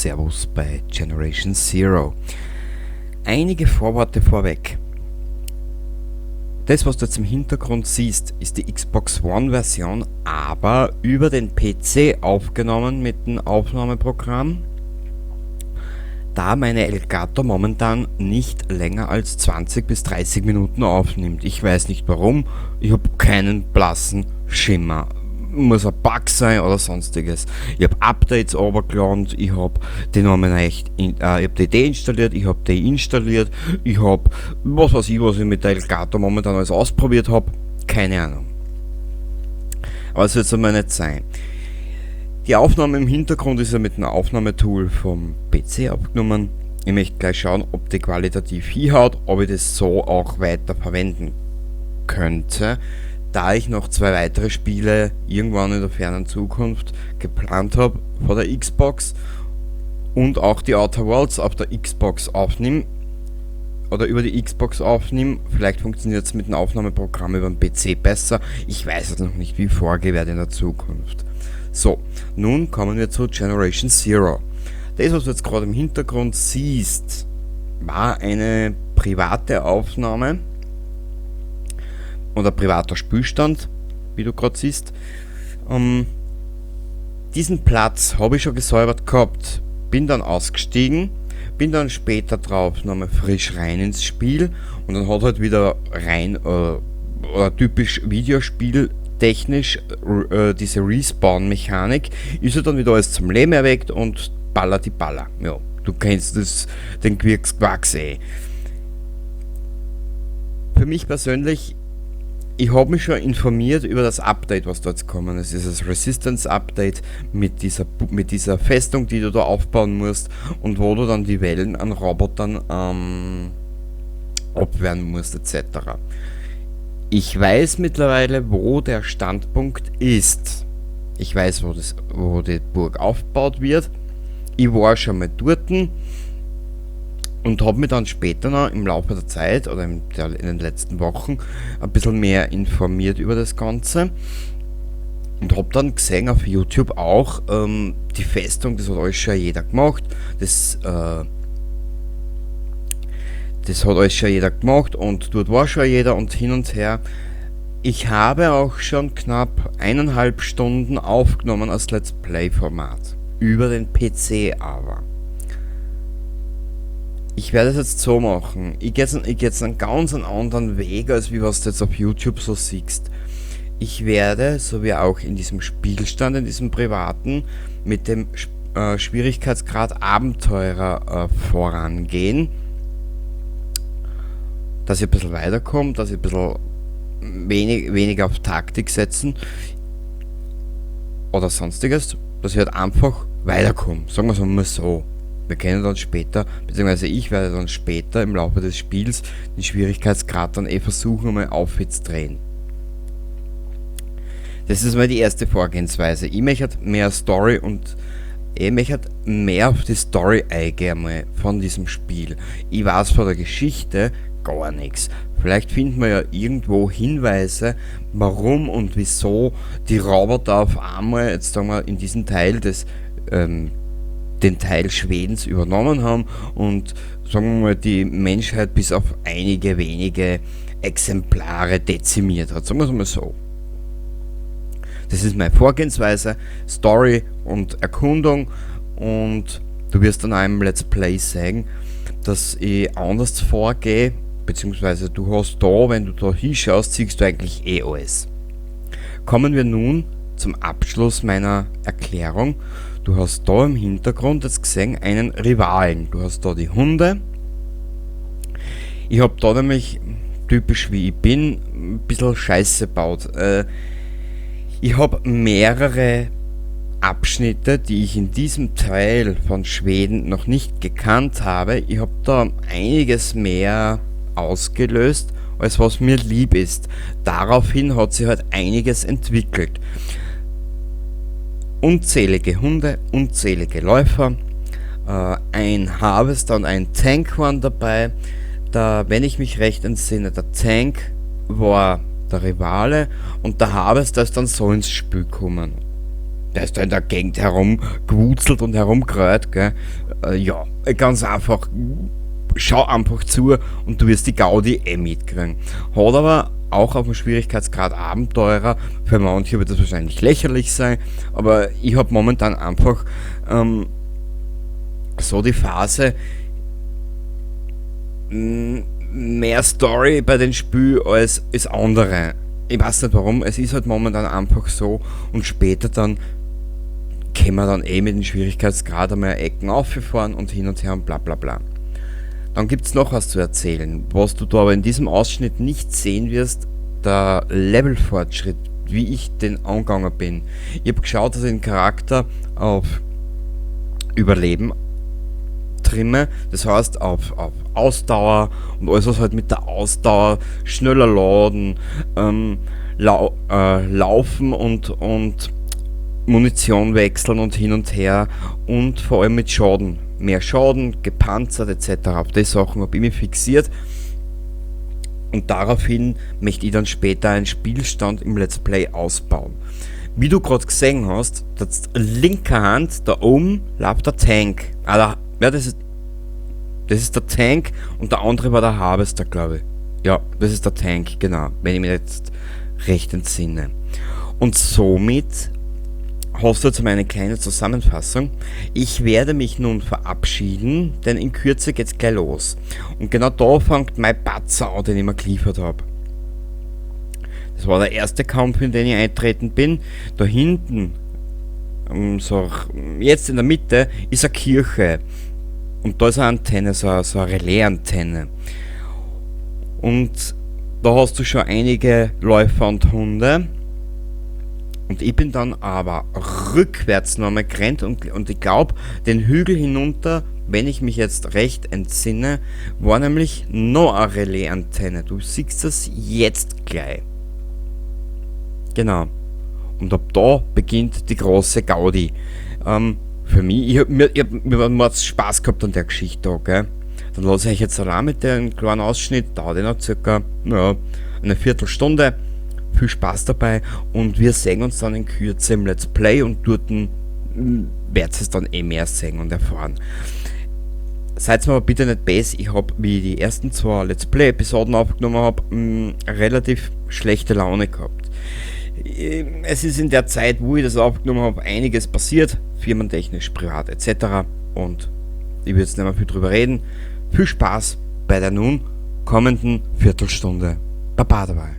Servus bei Generation Zero. Einige Vorworte vorweg. Das, was du jetzt im Hintergrund siehst, ist die Xbox One Version, aber über den PC aufgenommen mit dem Aufnahmeprogramm, da meine Elgato momentan nicht länger als 20 bis 30 Minuten aufnimmt. Ich weiß nicht warum, ich habe keinen blassen Schimmer. Muss ein Bug sein oder sonstiges. Ich habe Updates runtergeladen, ich habe die nochmal echt, ich habe die deinstalliert, ich habe die installiert, ich habe, was weiß ich, was ich mit der Elgato momentan alles ausprobiert habe, keine Ahnung. Aber es wird so mal nicht sein. Die Aufnahme im Hintergrund ist ja mit einem Aufnahmetool vom PC aufgenommen. Ich möchte gleich schauen, ob die qualitativ hinhaut, ob ich das so auch weiter verwenden könnte, da ich noch zwei weitere Spiele irgendwann in der fernen Zukunft geplant habe vor der Xbox und auch die Outer Worlds auf der Xbox aufnehme oder über die Xbox aufnehme. Vielleicht funktioniert es mit dem Aufnahmeprogramm über den PC besser. Ich weiß es noch nicht, wie ich vorgehen werde in der Zukunft. So, nun kommen wir zu Generation Zero. Das, was du jetzt gerade im Hintergrund siehst, war eine private Aufnahme oder privater Spielstand, wie du gerade siehst. Diesen Platz habe ich schon gesäubert gehabt, bin dann ausgestiegen, bin dann später drauf nochmal frisch rein ins Spiel und dann hat halt wieder rein, oder typisch Videospiel technisch diese Respawn-Mechanik, ist er dann wieder alles zum Leben erweckt und baller die Baller. Ja, du kennst das, den Quirks eh. Für mich persönlich, ich habe mich schon informiert über das Update, was dort gekommen ist. Es ist das Resistance Update mit dieser Festung, die du da aufbauen musst und wo du dann die Wellen an Robotern abwehren musst, etc. Ich weiß mittlerweile, wo der Standpunkt ist. Ich weiß, wo die Burg aufgebaut wird. Ich war schon mal dort und habe mich dann später noch im Laufe der Zeit oder in den letzten Wochen ein bisschen mehr informiert über das Ganze und habe dann gesehen auf YouTube auch die Festung, das hat alles schon jeder gemacht, das hat alles schon jeder gemacht und dort war schon jeder und hin und her. Ich habe auch schon knapp 1,5 Stunden aufgenommen als Let's Play Format. Über den PC aber. Ich werde es jetzt so machen. Ich geh jetzt einen ganz einen anderen Weg, als wie was du jetzt auf YouTube so siehst. Ich werde, so wie auch in diesem Spielstand, in diesem privaten, mit dem Schwierigkeitsgrad Abenteurer vorangehen. Dass ich ein bisschen weiterkomme, dass ich ein bisschen weniger auf Taktik setzen oder sonstiges, dass ich halt einfach weiterkomme. Sagen wir es mal so. Wir können dann später, beziehungsweise ich werde dann später im Laufe des Spiels den Schwierigkeitsgrad dann eh versuchen, einmal aufzudrehen. Das ist mal die erste Vorgehensweise. Ich möchte mehr Story und ich möchte mehr auf die Story eingehen mal von diesem Spiel. Ich weiß von der Geschichte gar nichts. Vielleicht finden wir ja irgendwo Hinweise, warum und wieso die Roboter auf einmal, jetzt sagen wir, in diesem Teil des den Teil Schwedens übernommen haben und, sagen wir mal, die Menschheit bis auf einige wenige Exemplare dezimiert hat. Sagen wir es mal so. Das ist meine Vorgehensweise, Story und Erkundung, und du wirst dann auch im Let's Play sehen, dass ich anders vorgehe, beziehungsweise du hast da, wenn du da hinschaust, siehst du eigentlich eh alles. Kommen wir nun zum Abschluss meiner Erklärung. Du hast da im Hintergrund jetzt gesehen einen Rivalen. Du hast da die Hunde. Ich habe da nämlich, typisch wie ich bin, ein bisschen Scheiße gebaut. Ich habe mehrere Abschnitte, die ich in diesem Teil von Schweden noch nicht gekannt habe. Ich habe da einiges mehr ausgelöst, als was mir lieb ist. Daraufhin hat sich halt einiges entwickelt. Unzählige Hunde, unzählige Läufer, ein Harvester und ein Tank waren dabei. Da, wenn ich mich recht entsinne, der Tank war der Rivale und der Harvester ist dann so ins Spiel gekommen. Der ist da in der Gegend herumgewurzelt und herumgerät, gell? Ja, ganz einfach. Schau einfach zu und du wirst die Gaudi eh mitkriegen. Hat aber auch auf dem Schwierigkeitsgrad Abenteurer, für manche wird das wahrscheinlich lächerlich sein, aber ich hab momentan einfach so die Phase, mehr Story bei den Spielen als andere. Ich weiß nicht warum, es ist halt momentan einfach so und später dann können wir dann eh mit dem Schwierigkeitsgrad einmal Ecken auffahren und hin und her und bla bla bla. Dann gibt's noch was zu erzählen, was du da aber in diesem Ausschnitt nicht sehen wirst, der Levelfortschritt, wie ich den angegangen bin. Ich hab geschaut, dass ich den Charakter auf Überleben trimme, das heißt auf Ausdauer und alles was halt mit der Ausdauer, schneller laden, laufen und Munition wechseln und hin und her und vor allem mit Schaden. Mehr Schaden, gepanzert et cetera. Auf die Sachen hab ich mich fixiert und daraufhin möchte ich dann später einen Spielstand im Let's Play ausbauen. Wie du grad gesehen hast, das linke Hand, da oben läuft der Tank. Ah, da, ja, das ist der Tank und der andere war der Harvester, glaub ich. Ja, das ist der Tank, genau, wenn ich mich jetzt recht entsinne. Und somit hast du jetzt mal eine kleine Zusammenfassung. Ich werde mich nun verabschieden, denn in Kürze geht's gleich los. Und genau da fängt mein Patzer an, den ich mir geliefert hab. Das war der erste Kampf, in den ich eintreten bin. Da hinten, so jetzt in der Mitte, ist eine Kirche. Und da ist eine Antenne, so eine Relais-Antenne. Und da hast du schon einige Läufer und Hunde. Und ich bin dann aber rückwärts nochmal gerannt und ich glaub, den Hügel hinunter, wenn ich mich jetzt recht entsinne, war nämlich noch eine Relais-Antenne. Du siehst das jetzt gleich. Genau. Und ab da beginnt die große Gaudi. Für mich, ich hab mir, ich hab, mir hat mords Spaß gehabt an der Geschichte da, gell? Dann lasse ich euch jetzt allein mit dem kleinen Ausschnitt, dauert ja noch circa, ja, eine Viertelstunde. Viel Spaß dabei und wir sehen uns dann in Kürze im Let's Play und dort werdet ihr es dann eh mehr sehen und erfahren. Seid mir aber bitte nicht böse, ich hab, wie ich die ersten zwei Let's Play-Episoden aufgenommen hab, relativ schlechte Laune gehabt. Es ist in der Zeit, wo ich das aufgenommen hab, einiges passiert, firmentechnisch, privat et cetera. Und ich will jetzt nicht mehr viel drüber reden. Viel Spaß bei der nun kommenden Viertelstunde. Baba dabei.